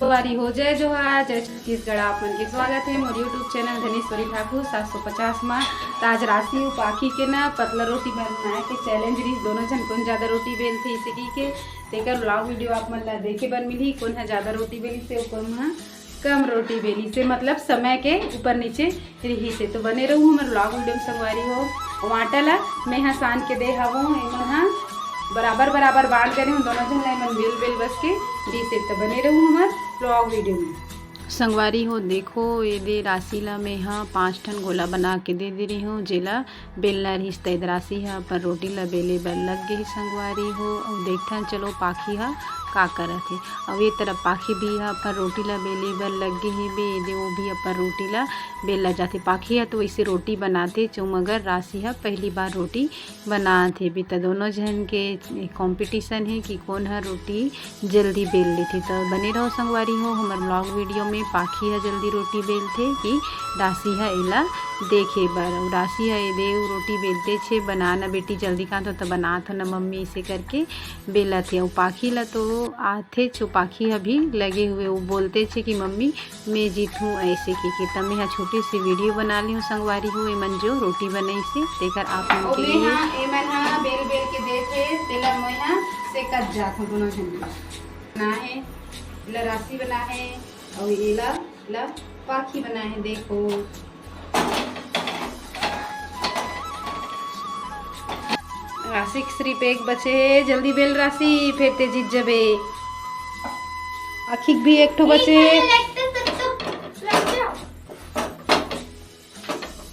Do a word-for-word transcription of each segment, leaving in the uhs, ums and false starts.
संगवारी हो, जय जोहार, जय छत्तीसगढ़। आप मन के स्वागत हे मोर YouTube चैनल धनेश्वरी ठाकुर सात सौ पचास मा। त आज राशि अउ पाखी के ना पतला रोटी बनाए के चैलेंज रहिस, दोनों झन कोन ज्यादा रोटी बेलथे इसे कहिके। तेकर व्लॉग वीडियो आप मन ला देखे बर मिलही, कोन ह ज्यादा रोटी बेलिस हे अउ कोन ह कम रोटी बेलिस हे, मतलब समय के ऊपर नीचे रहिस हे। तो बने रहू हमर व्लॉग वीडियो में संगवारी हो। अउ आटा ला मैं हा सान के दे हवों, एमन हा बराबर बराबर बांट दे रहूं, दोनों झन ला एमन बेल बेल बस के दिस हे। तो बने रहू हमर व्लॉग वीडियो में। संगवारी हो, देखो, ये दे राशि ला मैं हा पांच ठन गोला बना के दे दे रही हूँ, जेला बेलना रहिस। त एदे राशि ह अपन रोटी ला बेले बर लग गे हे संगवारी हो। अउ देखथन चलो पाखी ह का करत हे। अउ ये तरफ पाखी भी ह अपन रोटी ला बेले बर लग गे हे बे, एदे वो भी अपन रोटी ला बेला जाथे। पाखी ह तो वैसे रोटी बनाथे चो, मगर राशि ह पहली बार रोटी बनात हे बे। त दोनों झन के कॉम्पिटिशन हे कि कोन ह रोटी जल्दी बेल लेथे। त बने रहो संगवारी हो हमर व्लॉग वीडियो में। पाखी ह जल्दी रोटी बेलथे कि राशि ह एला देखे बर। अउ राशि ह एदे रोटी बेलते छे, "बना ना बेटी जल्दी," कहा तो, "त बनात हो ना मम्मी," इसे करके बेलत हे। अउ पाखी ला तो आथे छो, पाखी ह भी लगे हुए वो बोलते छे कि मम्मी मैं जीतूँ ऐसे कहिके। त मैं हा छोटी सी वीडियो बना ली हूँ संगवारी हो, एमन जो रोटी बनाइस हे तेकर आप मन अउ के मैं लिए। हा, एमन हा बेल बेल के देथे, तेला मैं हा सेकत जात हूँ दोनों झन। बना हे, एला राशि बना हे, अउ एला, एला पाखी बना हे। देखो, राशि के सिर्फ एक बचे हे, जल्दी बेल राशि, फेर ते जीत जबे। पाखी के भी एक ठो बचे हे।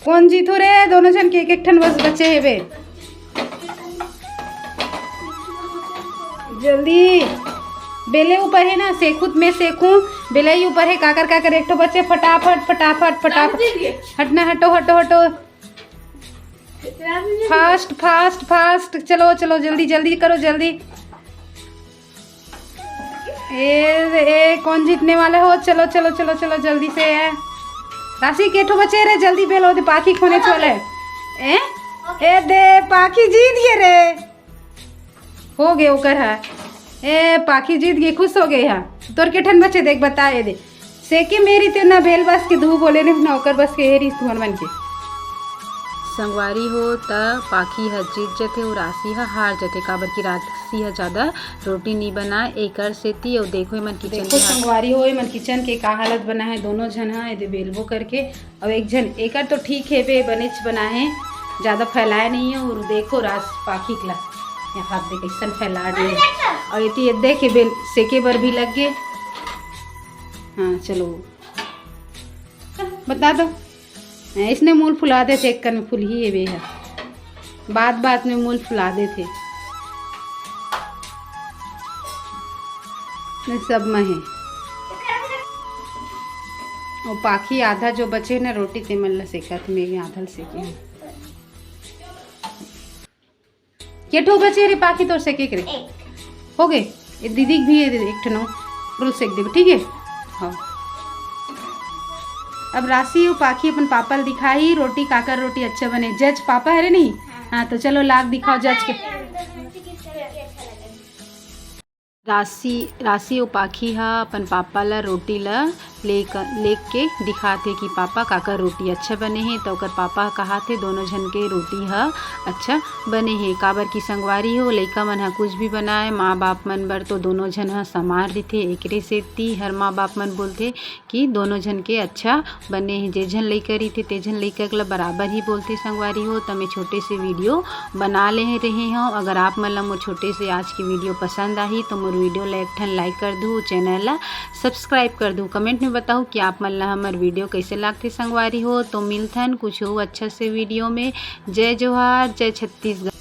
कोन जीतू रे? दोनों झन के एक एक ठन बस बचे हे बे। जल्दी बेले ऊपर हे ना, सेकूत में सेकूं, बेले ही ऊपर हे। काकर काकर एक ठो बचे, फटाफट फटाफट फटाफट। हटना, हटो हटो हटो। फास्ट फास्ट फास्ट, चलो चलो, जल्दी जल्दी करो, जल्दी। ए, ए, कौन जीतने वाला हो? चलो चलो चलो चलो, जल्दी से। राशि के ठो बचे रे, जल्दी बेलो दे, पाखी खोने वाले। ए, ए दे, पाखी जीत गे रे। हो गे ओकर हा। ए, पाखी जीत गे, खुश हो गे हा। तोर के ठन बचे देख, बता ए दे। सेके मेरी ते ना बेल बस के दू बोले ने ना ओकर बस के हेरी तुहन मन के। संगवारी हो त पाखी ह जीत जथे अउ राशि ह हार जथे, काबर कि राशि ह ज्यादा रोटी नी बनाए एकर सेती। अउ देखो एमन किचन देखो के हाल। संगवारी हो, एमन किचन के का हालत बना है, दोनों झन ह एदे बेलबो करके। अउ एक झन एकर तो ठीक है बे, बनेच बना है, ज्यादा फैलाए नहीं है। अउ देखो रास पाखी कला, ये हाथ दे कैसन फैला दे। अउ एती ये देखे बेल सेके बर भी लग गे। हाँ चलो, बता दो। इसने मूल फुला देथे, एक कन में फुलही हेबे ह, बात बात में मूल फुला देथे। ये सब में हे। वो पाखी आधा जो बचे ना रोटी, ते मन ला सेकत में आधा ल सेके हे। के ठो बचे रे पाखी तोर सेके के रे? एक। हो गे। ये दीदी के भी ये दे, एक ठो नो रोल सेक देबे, ठीक है? हाँ। अब राशि अउ पाखी अपन पापा ल दिखाही रोटी, काकर रोटी अच्छा बने। जज पापा हरे नहीं? हाँ, तो चलो लाग दिखाओ जज के। राशि, राशि अउ पाखी ह अपन पापा ल रोटी ल लेक, लेक के दिखाथे कि पापा काकर रोटी अच्छा बने हे। त ओकर पापा ह कहाथे दोनों झन के रोटी ह अच्छा बने हे, काबर कि संगवारी हो लइका मन ह कुछ भी बनाए, माँ बाप मन बर तो दोनों झन ह समान रहिथे। एकरे सेती हर माँ बाप मन बोलथे कि दोनों झन के अच्छा बने हे। जे झन लइका रहिथे ते झन लइका के ल बराबर ही बोलथे संगवारी हो। त मैं छोटे से वीडियो बना ले रहे हूँ। अगर आप मन ला मोर छोटे से आज की वीडियो पसंद आही तो मोर वीडियो ला एक ठन लाइक कर दू, चैनल ला सब्सक्राइब कर दू। कमेंट में बताओ कि आप मन ला हमर वीडियो कैसे लागथे संगवारी हो। तो मिलथन कुछ हो अच्छा से वीडियो में। जय जोहार, जय छत्तीसगढ़।